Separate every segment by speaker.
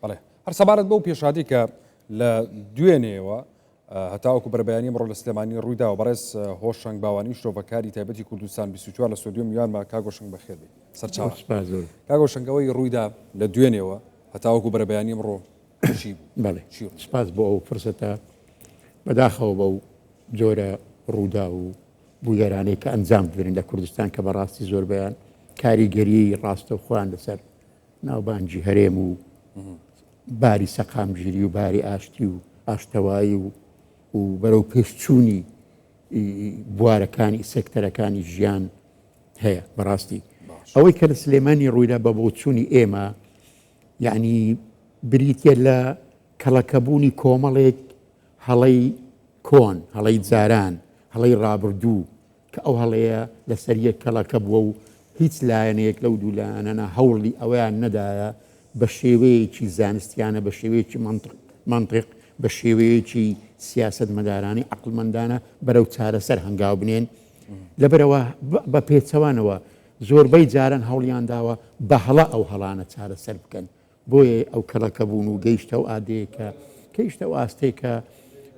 Speaker 1: بەڵێ هەر سەبارەت بەو پێشهاتەی کە لە دوێنێوە هەتاوەکو بەرەبەیانی ئەمڕۆ لە سلێمانی ڕوویداوە بەڕێز هۆشەنگ باوانی شرۆڤەکاری تایبەتی کوردستان 24 لە ستۆدیۆ میوانمە کاک هۆشەنگ بەخێر بێی سەرچاوە
Speaker 2: سپاس زۆر.
Speaker 1: کاک هۆشەنگ ئەوەی ڕوویدا لە دوێنێوە هەتاوەکو بەرەبەیانی ئەمڕۆ چی بوو؟
Speaker 2: بەڵێ
Speaker 1: چی ڕوویدا؟
Speaker 2: سپاس بۆ ئەو فرسەتە بەداخەوە بەو جۆرە ڕووداو و بوویەرانەی کە ئەنجام دەدرێن لە کوردستان کە بەڕاستی زۆربەیان کاریگەریی ڕاستەوخۆیان لەسەر ناوبانگی هەرێم و باری سەقامگیری و باری ئاشتی و ئاشتەوایی و و بەرەو پێشچوونی بوارەکانی سێکتەرەکانی ژیان هەیە بەڕاستی ئەوەی کە لە سلێمانی ڕوویدا بە بۆچوونی ئێمە یعنی بریتە لە کەڵەکەبوونی کۆمەڵێک هەڵەی کۆن هەڵەی جاران هەڵەی ڕابردوو کە ئەو هەڵەیە لەسەر یەک کەڵەکە بووە و هیچ لایەنێک لەو دوو لایەنانە هەوڵی ئەوەیان نەدایە بە شێوەیەکی زانستیانە، بە شێوەیەکی مەنتق، بە شێوەیەکی سیاسەتمەدارانەی عەقڵمەندانە بەرەو چارەسەر هەنگاو بنێن. لەبەرئەوە بە پێچەوانەوە زۆربەی جاران هەوڵیان داوە بە هەڵە ئەو هەڵانە چارەسەر بکەن. بۆیە ئەو کەڵەکە بوون و گەیشتە ئەو ئادەیە کە گەیشتە ئەو ئاستەی کە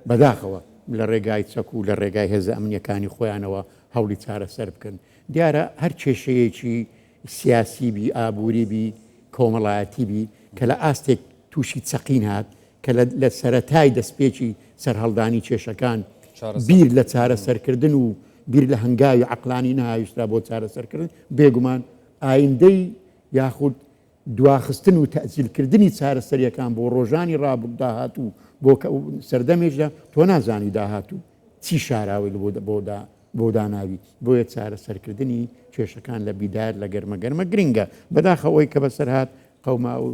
Speaker 2: بەداخەوە لە ڕێگای چەک و لە ڕێگای هێزە ئەمنیەکانی خۆیانەوە هەوڵی چارەسەر بکەن. دیارە هەر کێشەیەکی سیاسی بی، ئابووری بی، کۆمەڵایەتی بی کە لە ئاستێک تووشی چەقین هات کە لە سەرەتای دەستپێکی سەرهەڵدانی کێشەکان بیر لە چارەسەرکردن و بیر لە هەنگاوی عەقڵانی نەهاویشترا بۆ چارەسەرکردن، بێگومان ئایندەی یاخود دواخستن و تەئجیلکردنی چارەسەرییەکان بۆ ڕۆژانی ڕابرد داهاتوو بۆ سەردەمێکدا تۆ نازانی داهاتوو چی شاراوەی بۆ داناوی بۆیە چارەسەرکردنی کێشەکان لە بیدار لە گەرمە گەرمە گرنگە بەداخەوە ئەوەی کە بەسەر هات قەوما و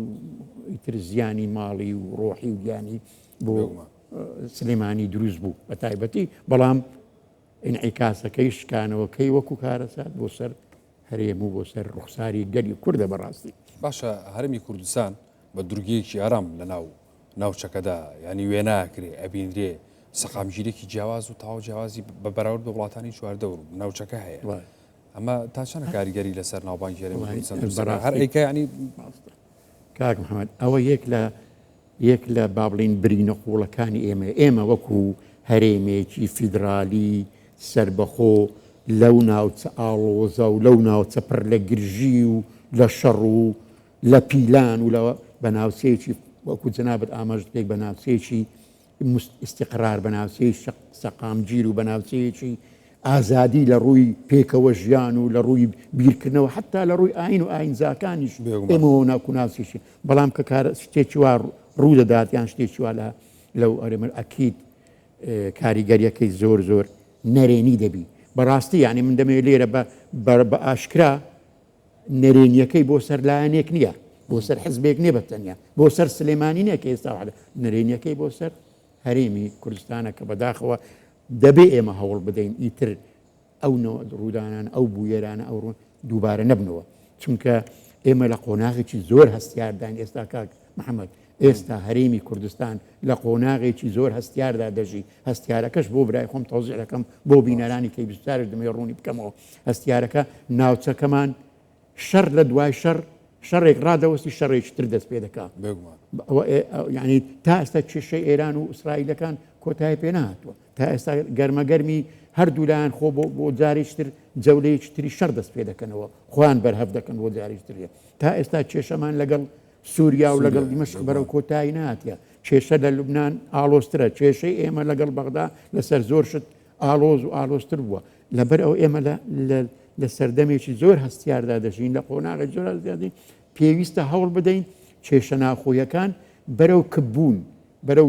Speaker 2: ئیتر زیانی ماڵی و ڕۆحی و گیانی بۆ سلێمانی دروست بوو بە تایبەتی بەڵام ئینعیکاسەکەی شکانەوەکەی وەکو کارەسات بۆ سەر هەرێم و بۆ سەر ڕوخساری گەلی کوردە بەڕاستی.
Speaker 1: باشە هەرێمی کوردستان بە دورگەیەکی ئارام لە ناو ناوچەکەدا یانی وێناکرێ ئەبینرێ سەقامگیرێکی جیاواز و تەواو جیاوازی بە بەراورد بە وڵاتانی چواردەور و ناوچەکە هەیە ئەمە تا چەند کاریگەری لەسەر ناوبانگی هەرێمی کوردستان دروست دەکات؟ هەر ئەیکا یانی
Speaker 2: کاک محەممەد ئەوە یەک لە یەک لە با بڵێین برینە قووڵەکانی ئێمەیە، ئێمە وەکو هەرێمێکی فیدرالی سەربەخۆ لەو ناوچە ئاڵۆزە و لەو ناوچە پڕ لە گرژی و لە شەڕ و لە پیلان و لە بە ناوچەیەکی وەکو جەنابت ئاماژت پێک بە ناوچەیەکی ئیستیقرار بە ناوچەی سەقامگیر و بە ناوچەیەکی ئازادی لە ڕووی پێکەوە ژیان و لە ڕووی بیرکردنەوە حتا لە ڕووی ئاین و ئاینزاکانیش ئێمەوە ناکوناسیشی بەڵام کە کار شتێکی وا ڕوو دەدات یان شتێکی وا لە لەو ئەرێمە ئەکید کاریگەریەکەی زۆر زۆر نەرێنی دەبی بەڕاستی یعنی من دەمەوێت لێرە بە ئاشکرا نەرێنیەکەی بۆ سەر لایەنێک نییە بۆ سەر حزبێک نییە بە تەنیا بۆ سەر سلێمانی نییە کە ئێستا نەرێنیەکەی بۆ سەر هەرێمی کوردستانە کە بەداخەوە دەبێ ئێمە هەوڵ بدەین ئیتر ئەو ڕوودانان ئەو بوویەرانە ئەو ڕوون دووبارە نەبنەوە چونکە ئێمە لە قۆناغێکی زۆر هەستیارداین ئێستا کاک محەممەد ئێستا هەرێمی کوردستان لە قۆناغێکی زۆر هەستیاردا دەژی هەستیارەکەش بۆ برای خۆم تەوزیع دەکەم بۆ بینەرانی کەی بیستارش دەمەوێت ڕوونی بکەمەوە هەستیارەکە ناوچەکەمان شەڕ لە دوای شەڕ شەڕێک ڕادەوەستی شەڕێکی تر دەست پێ دەکا یعنی تا ئێستا کێشەی ئێران و ئیسرائیلەکان کۆتایی پێ نهاتووە تا ئێستا گەرمەگەرمی هەردوولایان خۆ بۆ بۆ جارێکی تر جەولەیەکی تری شەڕ دەست پێ دەکەنەوە خۆیان بەرهەف دەکەن بۆ جارێکی تریە تا ئێستا کێشەمان لەگەڵ سووریا و لەگەڵ دیمەشق بەرەو کۆتایی ناتە کێشە لە لوبناان ئاڵۆزترە کێشەی ئێمە لەگەڵ بەغدا لەسەر زۆر شت ئاڵۆز و ئالۆزتر بووە لەبەر ئەو ئێمە لە سەردەمێکی زۆر هەستیاردا دەژین لە قۆناغی زۆر هەستیاردین پێویستە هەوڵ بدەین کێشە ناخۆیەکان بەرەو کپبوون بەرەو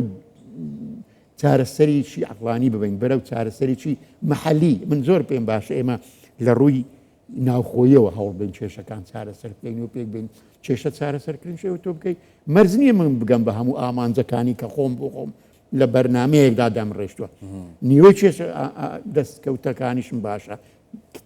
Speaker 2: چارەسەرێکی عەقڵانی ببەین بەرەو چارەسەرێکی مەحەلی من زۆر پێم باشە ئێمە لە ڕووی ناوخۆیەوە هەوڵ بین کێشەکان چارەسەر بکەین و پێک بین کێشە چارەسەرکردن شێوە تۆ بکەیت مەرج نییە من بگەم بە هەموو ئامانجەکانی کە خۆم بۆ خۆم لە بەرنمەیەکدا دامڕێشتووە نیوەی کێشە دەستکەوتەکانیشم باشە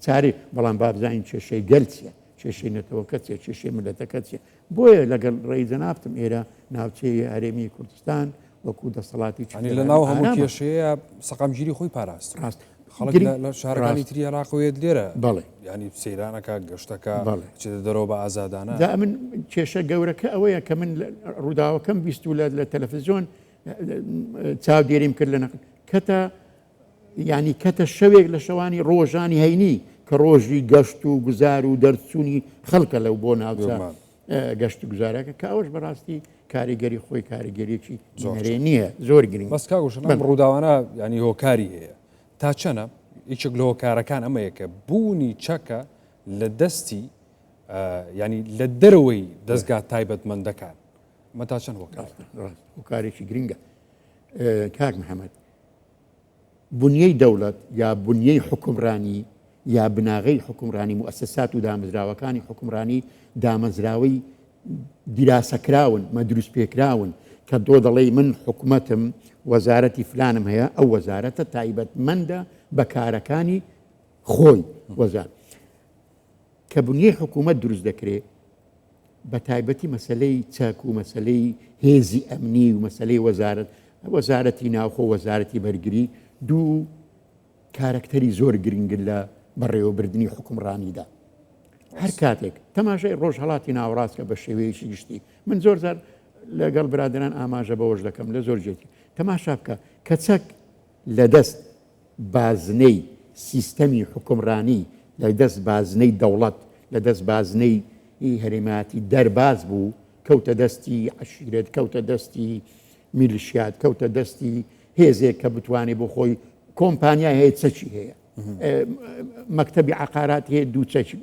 Speaker 2: چارێ بەڵام بابزانین کێشەی گەل چییە کێشەی نەتەوەکە چیە کێشەی ملەتەکە چیە بۆیە لەگەڵ ڕێی جەنابتم ئێرە ناوچەی هەرێمی کوردستان وەکو دەسەڵاتی
Speaker 1: چ لە ناو هەموو کێشەیە سەقامگیری خۆی پاراست.
Speaker 2: ڕاست.
Speaker 1: خەڵک لە شارەکانی تری عێراقەوە یەت لێرە
Speaker 2: بەڵێ
Speaker 1: ینی سەیرانەکە گەشتەکە چێتە دەرەوە بە ئازادانە.
Speaker 2: جا من کێشە گەورەکە ئەوەیە کە من ڕووداوەکەم 20 و لە تەلەفزیۆن چاودێریم کرد لە نەقل کەتە ینی کەتە شەوێک لە شەوانی ڕۆژانی هەینی کە ڕۆژی گەشت و گوزار و دەرچوونی خەڵکە لەو بۆ ناوچە گەشت و گوزارەکە کە ئەوەش بەڕاستی کاریگەری خۆی کاریگەریەکی نەرێنیە زۆر گرنگ
Speaker 1: بەس کاک وشە ئەم ڕووداوانە ینی هۆکاری هەیە تا چەنە یەکێک لە هۆکارەکان ئەمەیە کە بوونی چەکە لە دەستی ینی لە دەرەوەی دەستگا تایبەتمەندەکان مە تا چەند هۆکار
Speaker 2: هۆکارێکی گرنگە کاک محەممەد بنیەی دەوڵەت یا بنیەی حوکمڕانی یا بناغەی حوکمڕانی موئەسەسات و دامەزراوەکانی حوکمڕانی دامەزراوەی دیراسەکراون مەدروس پێکراون کە تۆ دەڵێی من حکومەتم وەزارەتی فلانم هەیە ئەو وەزارەتە تایبەتمەندە بە کارەکانی خۆی وەزار کە بنیەی حکوومەت دروست دەکرێ بە تایبەتی مەسەلەی چەک و مەسەلەی هێزی ئەمنی و مەسەلەی وەزارەت وەزارەتی ناوخۆ وەزارەتی بەرگری دوو کارەکتەری زۆر گرنگن لە بەڕێوەبردنی حکومڕانیدا هەر کاتێک تەماشای ڕۆژهڵاتی ناوەڕاستکە بە شێوەیەکی گشتی من زۆر زار لەگەڵ برادران ئاماژە بەوەش دەکەم لە زۆر جێتی تەماشا بکە کە چەک لە دەست بازنەی سیستەمی حوکمڕانی لە دەست بازنەی دەوڵەت، لە دەست بازنەی هەرێمایەتی دەرباز بوو، کەوتە دەستی عەشیرەت، کەوتە دەستی میلیشیات، کەوتە دەستی هێزێک کە بتوانێت بۆ خۆی کۆمپانیای هەیە چەکی هەیە، مەکتەبی عەقارات هەیە دوو چەکی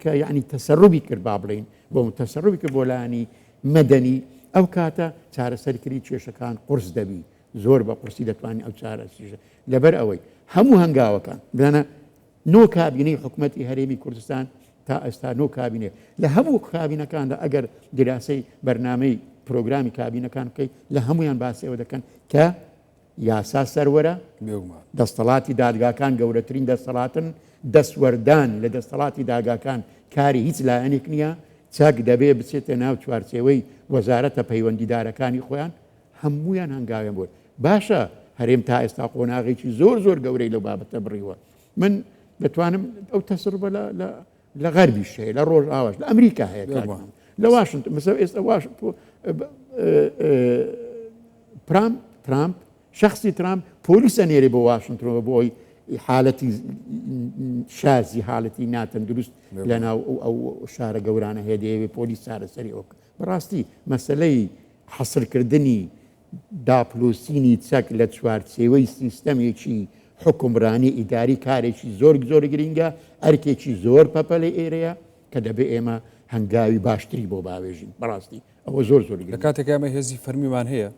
Speaker 2: کە یعنی تەسەروبی کرد با بڵێین بۆ تەسەروبی کرد بۆ لایەنی مەدەنی ئەو کاتە چارەسەرکردنی کێشەکان قورس دەبی. زۆر بە قورسی دەتوانین ئەو چارەسیشە لەبەر ئەوەی هەموو هەنگاوەکان بزانە نۆ کابینەی حکوومەتی هەرێمی کوردستان تا ئێستا نۆ کابینێ لە هەموو کابینەکاندا ئەگەر دیراسەی بەرنامەی پرۆگرامی کابینەکان بکەیت لە هەمویان باسیەوە دەکەن کە یاسا سەروەرە دەستەڵاتی دادگاکان گەورەترین دەستەڵاتن دەستوەردان لە دەستەڵاتی داگاکان کاری هیچ لایەنێک نییە چاک دەبێ بچێتە ناو چوارچێوەی وەزارەتە پەیوەندیدارەکانی خۆیان هەموویان هەنگاویان بۆ باشە هەرێم تا ئێستا قۆناغێکی زۆر زۆر گەورەی لەو بابەتە بڕیوە من دەتوانم ئەو تەسربە لە لە غەربیش هەیە لە ڕۆژ ئاواش لە ئەمریکا هەیە لە واشنتن مەسە ئێستا واش پرام ترامپ شخصی ترامپ پۆلیس ئەنێرێ بۆ واشنتنەوە بۆ ئەوی حالەتی شازی حالەتی ناتەندروست لە ناو ئەو شارە گەورانە هەیە دەیەوێ پۆلیس چارەسەری ئەو بەڕاستی مەسلەی حەسرکردنی داپلۆسینی چەک لە چوارچێوەی سیستەمێکی حوکمرانی ئیداری کارێکی زۆر زۆر گرینگە، ئەرکێکی زۆر پەپەلەی ئێرەیە کە دەبێ ئێمە هەنگاوی باشتری بۆ باوێژین. بەڕاستی ئەوە زۆر زۆر
Speaker 1: گرینگە. لە کاتێکا ئێمە هێزی فەرمیمان هەیە،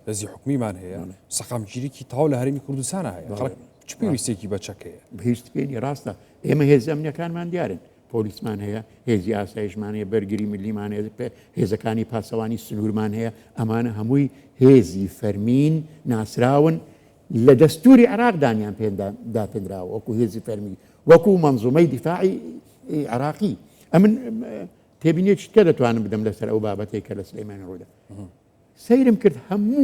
Speaker 1: هێزی حکومیمان هەیە، سەقامگیریی تەواو لە هەرێمی کوردستانا هەیە، خەڵک چ پێویستێکی بە چەک هەیە؟
Speaker 2: پێویستی پێ نییە، ڕاستە ئێمە هێزە ئەمنییەکانمان دیارن، پۆلیسمان هەیە، هێزی ئاسایشمان هەیە، بەرگری میللیمان هەیە، هێزەکانی پاسەوانی سنوورمان هەیە، ئەمانە هەمووی هێزی فەرمین، ناسراون، لە دەستووری عێراق دانیان داپێنراوە وەکو هێزی فەرمی، وەکو مەنزومەی دیفاعی عێراقی. ئەمن تێبینیەکی تکە دەتوانم بدەم لەسەر ئەو بابەتەی کە لە سلێمانی ڕوودا. سەیرم کرد هەموو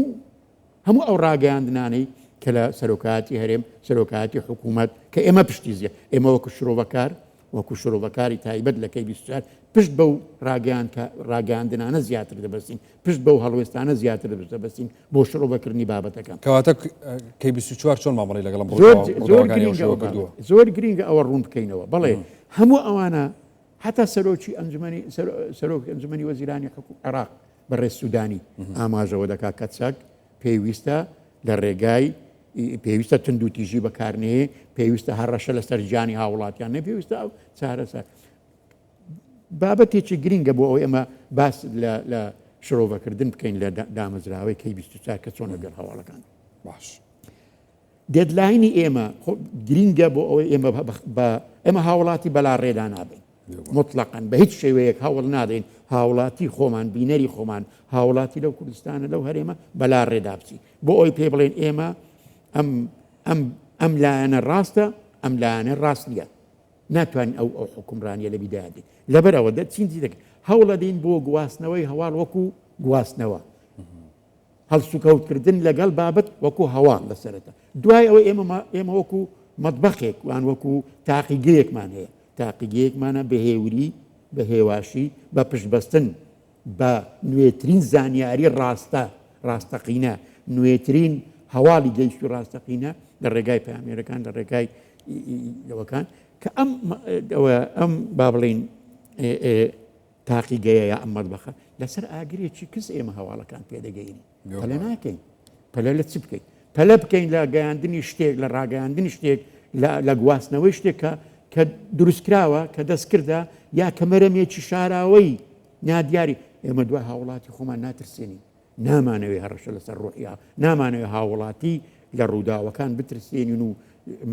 Speaker 2: هەموو ئەو ڕاگەیاندنانەی کە لە سەرۆکایەتی هەرێم، سەرۆکایەتی حکوومەت، کە ئێمە پشتی زیاد، ئێمە وەکو شرۆڤەکار، وەکو شرۆڤەکاری تایبەت لە کەی 24 پشت بەو ڕاگەیاندنانە زیاتر دەبەستین، پشت بەو هەڵوێستانە زیاتر دەبەستین بۆ شرۆڤەکردنی بابەتەکان.
Speaker 1: کەواتە کەی 24 چۆن مامەڵەی لەگەڵ ئەم ڕووداوەکانی ئەو شەوە کردووە؟
Speaker 2: زۆر گرینگە ئەوە ڕوون بکەینەوە. بەڵێ هەموو ئەوانە هەتا سەرۆکی ئەنجومەنی سەرۆکی ئەنجومەنی وەزیرانی عێراق بەڕێز سودانی ئاماژەوە دەکات کە چەک پێویستە لە ڕێگای پێویستە توندوتیژی بەکارنێ پێویستە هەڕەشە لەسەر گیانی هاوڵاتیان نە پێویستە ئەو چارەسەر بابەتێکی گرنگە بۆ ئەوەی ئەمە باس لە شرۆڤەکردن بکەین لە دامەزراوەی کەی 24 کە چۆن لەگەڵ هەواڵەکان
Speaker 1: باش
Speaker 2: deadline ی ئێمە گرینگە بۆ ئەوەی ئێمە بە ئێمە هاوڵاتی بەلا ڕێدا نابین مطلقاً بە هیچ شێوەیەک هەوڵ نادەین هاوڵاتی خۆمان بینەری خۆمان هاوڵاتی لەو کوردستانە لەو هەرێمە بەلا ڕێدا بچی بۆ ئەوی پێ بڵێن ئێمە ئەم ئەم ئەم لایەنە ڕاستە ئەم لایەنە ڕاست نییە ناتوانین ئەو ئەو حکومڕانیە لە بیدایە بین لەبەر ئەوە دەچین دەکەین هەوڵەدەین بۆ گواستنەوەی هەواڵ وەکو گواستنەوە هەڵسوکەوتکردن لەگەڵ بابەت وەکو هەواڵ لە سەرەتا دوای ئەوەی ئێمە ئێمە وەکو مەتبەخێک وان وەکو تاقیگەیەکمان هەیە، تاقیگەیەکمانە بە هێوری، بە هێواشی، بە پشتبەستن بە نوێترین زانیاری ڕاستە، ڕاستەقینە، نوێترین هەواڵی گەیشتوو ڕاستەقینە لە ڕێگای پەیامنێرەکان، لە ڕێگای ئەوەکان کە ئەم ئەم با بڵێین تاقیگەیە یا ئەم مەتبەخە لەسەر ئاگرێکی کز ئێمە هەواڵەکان پێدەگەین. پەلە ناکەین پەلە لە چ بکەین پەلە بکەین لە گەیاندنی شتێک لە ڕاگەیاندنی شتێک لە گواستنەوەی شتێک کە کە دروستکراوە کە دەستکردە یا کە مەرەمێکی شاراوەی نادیاری ئێمە دوای هاوڵاتی خۆمان ناترسێنین نامانەوێ هەڕەشە لەسەر ڕۆحیا نامانەوێ هاوڵاتی لە ڕووداوەکان بترسێنین و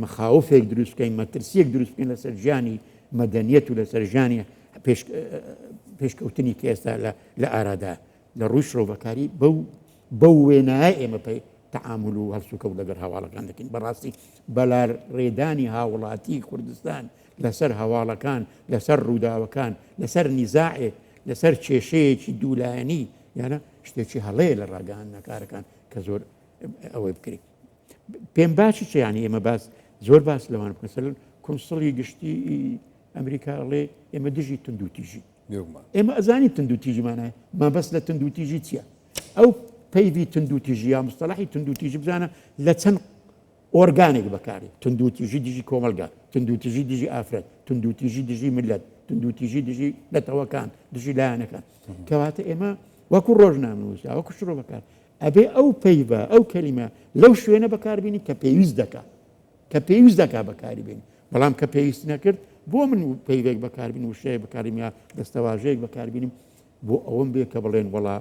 Speaker 2: مەخاوفێک دروست بکەین مەترسیەک دروست بکەین لەسەر ژیانی مەدەنیەت و لەسەر ژیانی پێشکەوتنی کە ئێستا لە ئارادا لە ڕووی شرۆڤەکاری بەو بەو وێنایە ئێمە پێی تەعامول و هەڵسوکەوت لەگەڵ هەواڵەکان دەکەین. بەڕاستی بەلارڕێدانی هاوڵاتی کوردستان لەسەر هەواڵەکان، لەسەر ڕووداوەکان، لەسەر نیزاعێک، لەسەر کێشەیەکی دوولایەنی یانە شتێکی هەڵەیە لە ڕاگەیاندنەکارەکان کە زۆر ئەوەی بکرێت. پێم باشی چ یانی ئێمە باس زۆر باس لەوان بکەن سەر کونسڵی گشتی ئەمریکا ئەڵێ ئێمە دژی توندوتیژی ئێمە ئەزانین توندوتیژی مانای مەبەست لە توندوتیژی چییە؟ ئەو پەیڤی توندوتیژی یا مستەڵحی توندوتیژی بزانە لە چەند ئۆرگانێک بەکاری توندوتیژی دژی کۆمەلگا توندوتیژی دژی ئافرەت توندوتیژی دژی ملت توندوتیژی دژی نەتەوەکان دژی لایەنەکان کەواتە ئێمە وەکو ڕۆژنامەنووس یا وەکو شرۆڤەکار ئەبێ ئەو پەیڤە ئەو کەلیمە لەو شوێنە بەکاربینی کە پێویست دەکات کە پێویست دەکا بەکاری بێنی بەڵام کە پێویست نەکرد بۆ من پەیڤێک بەکاربین وشەیەک بەکاریم یا دەستەواژەیەک بەکاربینیم بۆ ئەوەم بێ کە بڵێن وەڵا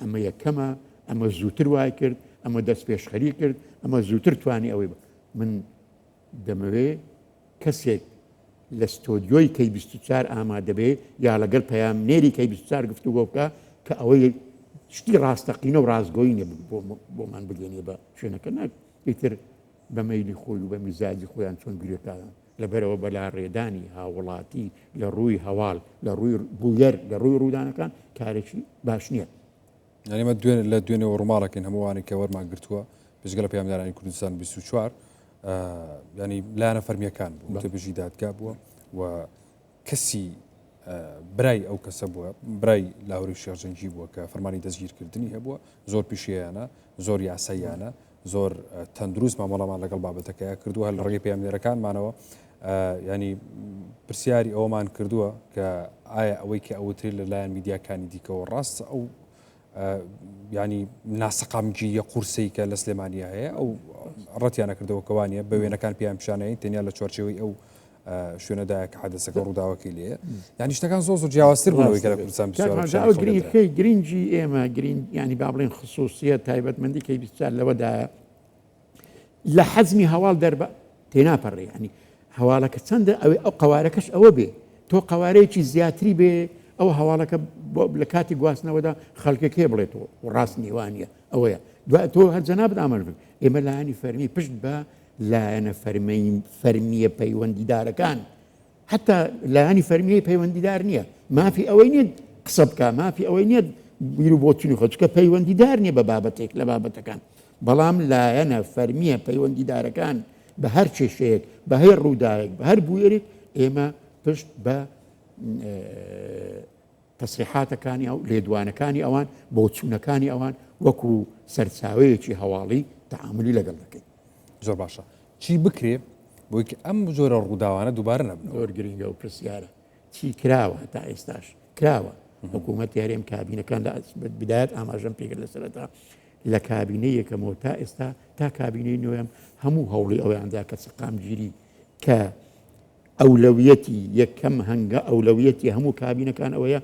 Speaker 2: ئەمە یەکەمە ئەمە زووتر وای کرد ئەمە دەست پێشخەری کرد ئەمە زووتر توانی ئەوەی من دەمەوێ کەسێک لە ستۆدیۆی کەی 24 ئامادەبێ یا لەگەڵ پەیامنێری کەی 24 گفتوگۆ بکە کە ئەوەی شتی ڕاستەقینە و ڕاستگۆی نیە بۆمان بگەێنێ بە شوێنەکە ناک ئیتر بە مەیلی خۆی و بە میزاجی خۆیان چۆن بیرەکەن، لەبەرئەوە بەلاڕێدانی هاووڵاتی لە ڕووی هەواڵ، لە ڕووی بوویەر، لە ڕووی ڕوودانەکان کارێکی باش نییە.
Speaker 1: یانی ئێمە دوێنێ لە دوێنێوە ڕووماڵەکەین هەموو ئەوانەی کە وەرمان گرتووە بێجگە لە پەیامدارانی کوردستان 24 ینی لایەنە فەرمیەکان بوو وتەبێژی دادگا بووە و کەسی برای ئەو کەسە بووە برای لاهوری شێخ جەنگی بووە کە فەرمانی دەستگیرکردنی هەبووە زۆر پیشەیانە زۆر یاساییانە زۆر تەندروست مامەڵەمان لەگەڵ بابەتەکەی کردووە لە ڕێگەی پەیامنێرەکانمانەوە ینی پرسیاری ئەومان کردووە کە ئایا ئەوەی کە ئەوترێت لەلایەن میدیاکانی دیکەوە ڕاست ئەو ینی ناسەقامگیریە قورسەی کە لە سلێمانیا هەیە ئەو ڕەتیانە کردەوە کەوانە بە وێنەکان پێیان پیشانەیە تەنیا لە چوارچێوەی ئەو شوێنەدایە کە حادەسەکە ڕووداوەکەی لێیە یانی شتەکان زۆر زۆر جیاوازتر بوون لەوەی کە لە کوردستان
Speaker 2: 24 گرنگەکەی گرنگی ئێمە گرنگ ینی با بڵێن خصوصیە تایبەتمەندی کەی 24 لەوەدایە لە حەزمی هەواڵ دەربە تێناپەڕێ ینی هەواڵەکە چەندە ئەوێ ئەو قوارەکەش ئەوە بێ تۆ قوارەیەکی زیاتری بێ ئەو هەواڵەکە لە کاتی گواستنەوەدا خەڵکەکەی بڵێتەوە ڕاست نیوانە ئەوەیە دوای تۆ هەر جەنابت ئاماژە ئێمە لایەنی فەرمی پشت بە لایەنە فەرمییە پەیوەندیدارەکان، حەتا لایەنی فەرمیی پەیوەندیدار نییە، مافی ئەوەی نییە قسە بکا، مافی ئەوەی نییە بیر و بۆچوونی خۆی، چونکە پەیوەندیدار نییە بە بابەتێک لە بابەتەکان، بەڵام لایەنە فەرمییە پەیوەندیدارەکان بە هەر کێشەیەک، بە هەر ڕووداوێک، بە هەر بوویەرێک ئێمە پشت بە تەسریحاتەکانی ئەو، لێدوانەکانی ئەوان، بۆچوونەکانی ئەوان وەکو سەرچاوەیەکی هەواڵی تەعامولی لەگەڵ دەکەین.
Speaker 1: زۆر باشە چی بکرێ بۆی کە ئەم جۆرە ڕووداوانە دووبارە نەبنەوە؟
Speaker 2: زۆر گرینگە ئەو پرسیارە. چی کراوە هەتا ئێستاش کراوە. حکوومەتی هەرێم کابینەکان لە بدایەت ئاماژەم پێکرد لە سەرەتا لە کابینەی یەکەمەوە تا ئێستا تا کابینەی نۆیەم هەموو هەوڵی ئەوەیاندا کە سەقامگیری کە ئەولەویەتی یەکەم هەنگا ئەولەویەتی هەموو کابینەکان ئەوەیە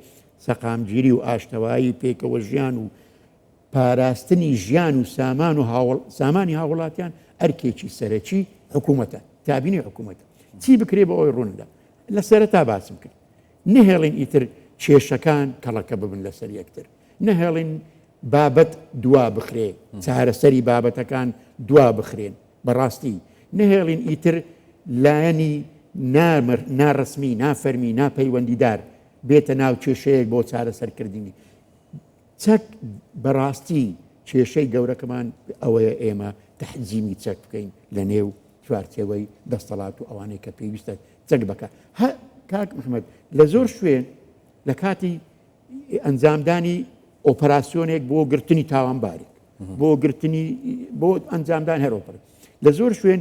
Speaker 2: سەقامگیری و ئاشتەوایی پێکەوە ژیان و پاراستنی ژیان و سامان و سامانی هاوڵاتیان ئەرکێکی سەرەکی حکوومەتە کابینی حکوومەت چی بکرێ بۆ ئەوەی ڕووندا لە سەرەتا باسم کرد نەهێڵین ئیتر کێشەکان کەڵەکە ببن لەسەر یەکتر نەهێڵین بابەت دوا بخرێ چارەسەری بابەتەکان دوا بخرێن بەڕاستی نەهێڵین ئیتر لایەنی ناڕەسمی، نافەرمی، ناپەیوەندیدار بێتە ناو کێشەیەک بۆ چارەسەرکردنی. چەک بەڕاستی کێشەی گەورەکەمان ئەوەیە ئێمە تەحجیمی چەک بکەین لە نێو چوارچێوەی دەستەڵات و ئەوانەی کە پێویستە چەک بەکە هە کاک محمد لە زۆر شوێن لە کاتی ئەنجامدانی ئۆپەراسیۆنێک بۆ گرتنی تاوانبارێک بۆ گرتنی بۆ ئەنجامدان هەر ئۆپەر لە زۆر شوێن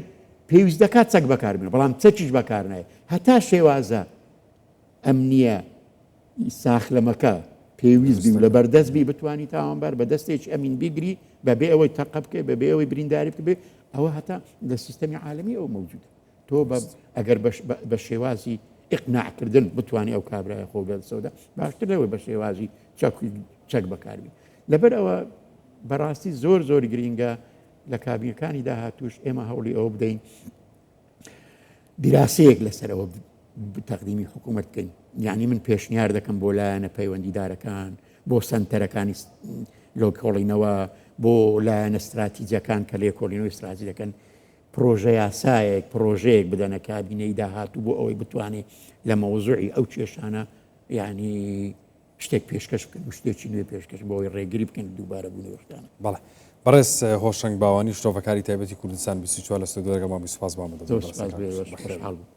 Speaker 2: پێویست دەکات چەک بەکاربێن بەڵام چەکیش بەکارنایە هەتا شێوازە ئەمنیە ساخلەمەکە پێویست بی و لە بەردەست بی بتانی تاوانبار بە دەستێکی ئەمین بیگری بەبێ ئەوەی تەقە بکەی بەبێ ئەوەی برینداری بکەێ ئەوە هەتا لە سیستەمی عالمی ئەو مەوجودە تۆ بە ئەگەر بە شێوازی ئیقناعکردن بتانی ئەو کابرای خۆ بێسەودا باشتر لەوەی بە شێوازی چەک چەک بەکاربی لەبەر ئەوە بەڕاستی زۆر زۆر گرینگە لە کابینەکانی داهاتوش ئێمە هەوڵی ئەوە بدەین دیراسەیەک لەسەر ئەوە تەقدیمی حکوومەت بکەین یعنی من پێشنیار دەکەم بۆ لایەنە پەیوەندیدارەکان بۆ سنتەرەکانی لۆکۆڵینەوە بۆ لایەنە استراتیجەکان کە لێکۆڵینەوەی استراتیجی دەکەن پرۆژە یاسایەک پرۆژەیەک بدەنە کابینەی داهاتوو بۆ ئەوەی بتوانێت لە مەوزوعی ئەو کێشانە یعنی شتێک پێشکەش بکەن و شتێکی نوێ پێشکەش بۆ ئەوەی ڕێگری بکەن لە دووبارە بوونەوەی شتانە.
Speaker 1: بەڵێ بەڕێز هۆشەنگ باوانی شرۆڤەکاری تایبەتی کوردستان 24 لە ستۆدیۆ لەگەڵمان بووی سوپاس بۆ
Speaker 2: ئامادەبوونت. زۆر سوپاس بۆ ئێوەش خۆشحاڵ بووم.